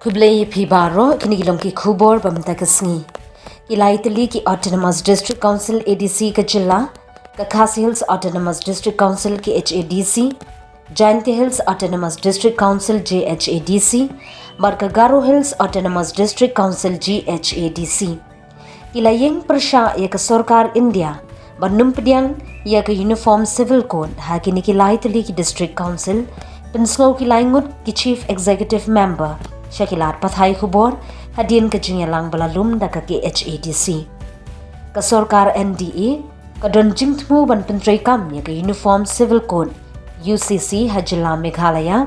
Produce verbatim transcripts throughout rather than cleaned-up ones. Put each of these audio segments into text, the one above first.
Khublei ïa phi baroh, kine ki long ki khubor ba mynta ka sngi. Ki lai tylli ki Autonomous District Council A D C ka jylla, ka Khasi Hills Autonomous District Council K H A D C, Jaintia Hills Autonomous District Council J H A D C, bad ka Garo Hills Autonomous District Council G H A D C. Ki la ïeng pyrshah ïa ka sorkar India ban ym pdiang ïa ka Uniform Civil Code ha kine ki lai tylli ki District Council, pynsngew ki lai ngut ki Chief Executive Member sha ki lad pathai khubor hadien ka jingïalang ba la lum da ka K H A D C. Ka sorkar N D A ka don jingthmu ban pyntreikam ïa ka Uniform Civil Code, U C C, ha jylla Meghalaya.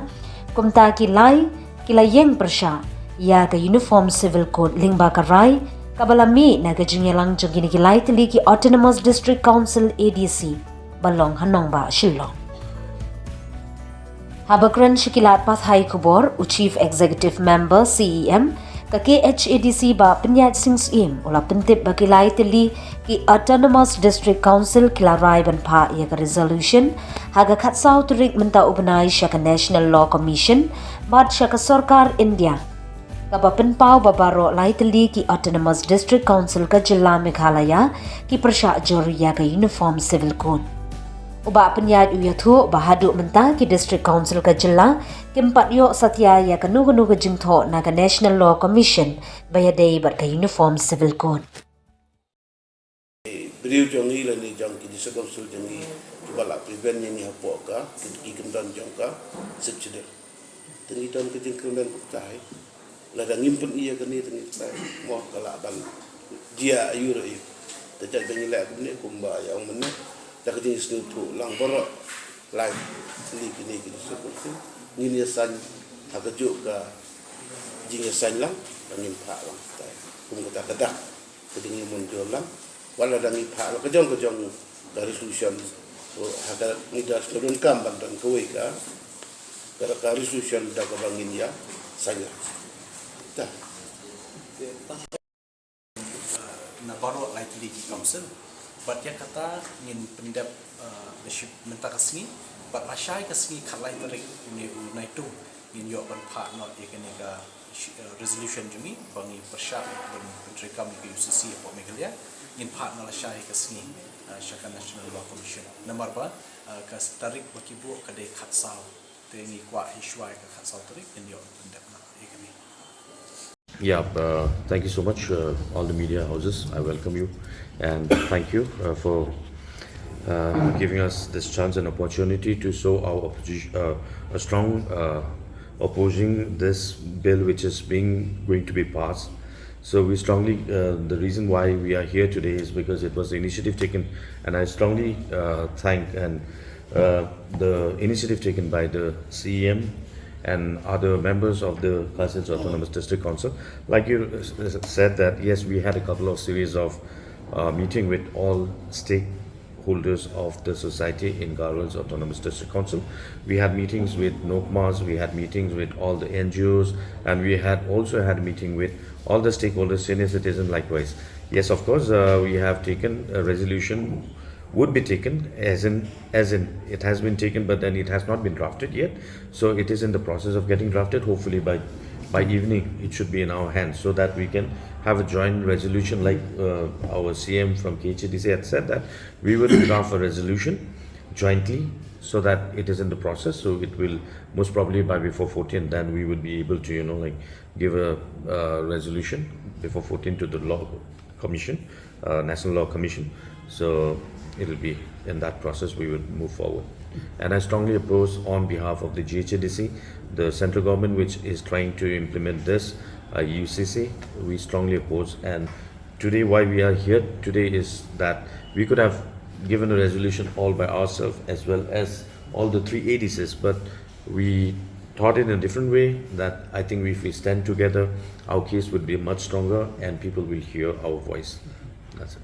Kumta ki lai ki la ïeng pyrshah ïa ka Uniform Civil Code lyngba ka rai kaba la mih na ka jingïalang jong kine ki lai tylli ki Autonomous District Council A D C ba long ha nongbah Shillong. Haba kren sha ki lad pathai khubor, u Chief Executive Member, C E M, ka K H A D C, Bah Pynïaid Sing Syiem, u la pyntip ba ki lai tylli ki Autonomous District Council ki la rai ban phah ïa ka resolution ha ka khatsaw tarik mynta u bnai sha ka National Law Commission bad sha ka sorkar India, kaba pynpaw ba baroh lai tylli ki Autonomous District Council ka jylla Meghalaya ki pyrshah jur ïa ka Uniform Civil Code. U Bah Pynïaid u ïathuh ba haduh mynta ki District Council ka jylla kim pat ïoh satia ïa kano kano ka jingthoh na ka National Law Commission ba ïadei bad ka Uniform Civil Code. Briew jong ngi lane jong ki District Council jong ngi kiba la prevent ïa ngi hapoh ka, ki, ki kyndon jong ka Sixth Schedule. Te ngi don ka jingkyrmen kumta hi. Lada ngim pyni ïa kane te ngi kumta hi, mo ka lah ban jia aïu re aïu. Te jait ba ngi leh kumne kumba ïa ong mynne, da ka jingsngewthuh lang baroh lai tylli kine ki District Council, ngin ïa saiñ ha kajuh ka jingïasaiñ lang, ba ngin phah lang kumta hi. Kum kata ka dak. Ka dang ïa mynjur lang. Wat la dang ïa phah la ka jong ka jong ka resolution. Ha ka ngi da sngewdon donkam ban don kawei ka, ka, ka resolution da kaba ngin ïa sign lang. Ta. Na baroh lai tylli ki council. Bad ïa kata ngin pyndep, eh, mynta ka sngi. Bad lashai ka sngi khatlai tarik une u Naitung ngin ïoh ban phah noh ïa kane ka shi-, eh, resolution jong ngi ba ngi pyrshah ban pyntreikam ïa ka U C C hapoh Meghalaya, ngin phah na lashai ka sngi, eh, sha ka National Law Commission. Namar ba, eh, ka tarik ba ki buh ka dei khatsaw. Te ngi kwah hi shuwa ïa ka khatsaw tarik ngin ïoh pyndep noh ïa kane. Yeah, uh, thank you so much, uh, all the media houses. I welcome you, and thank you, uh, for, uh, giving us this chance and opportunity to show our opposition, uh, a strong, uh, opposing this bill which is being, going to be passed. So we strongly, uh, the reason why we are here today is because it was the initiative taken, and I strongly, uh, thank and, uh, the initiative taken by the C E M and other members of the Khasi Hills Autonomous District Council. Like you, uh, s-, said that, yes, we had a couple of series of, uh, meeting with all stakeholders of the society in Garo Hills Autonomous District Council. We had meetings with NOCMAs, we had meetings with all the N G Os, and we had also had a meeting with all the stakeholders, senior citizen likewise. Yes, of course, uh, we have taken a resolution, would be taken, as in, as in, it has been taken, but then it has not been drafted yet. So it is in the process of getting drafted. Hopefully by, by evening, it should be in our hands so that we can have a joint resolution like, uh, our C M from K H A D C had said that we will draft a resolution jointly so that it is in the process. So it will most probably by before fourteen, then we would be able to, you know, like, give a, uh, resolution before fourteen to the law commission, uh, National Law Commission. So it'll be in that process we would move forward. And I strongly oppose on behalf of the G H A D C, the central government which is trying to implement this, uh, U C C. We strongly oppose. And today, why we are here today is that we could have given a resolution all by ourselves as well as all the three A D Cs, but we thought in a different way that I think if we stand together, our case would be much stronger and people will hear our voice. That's it.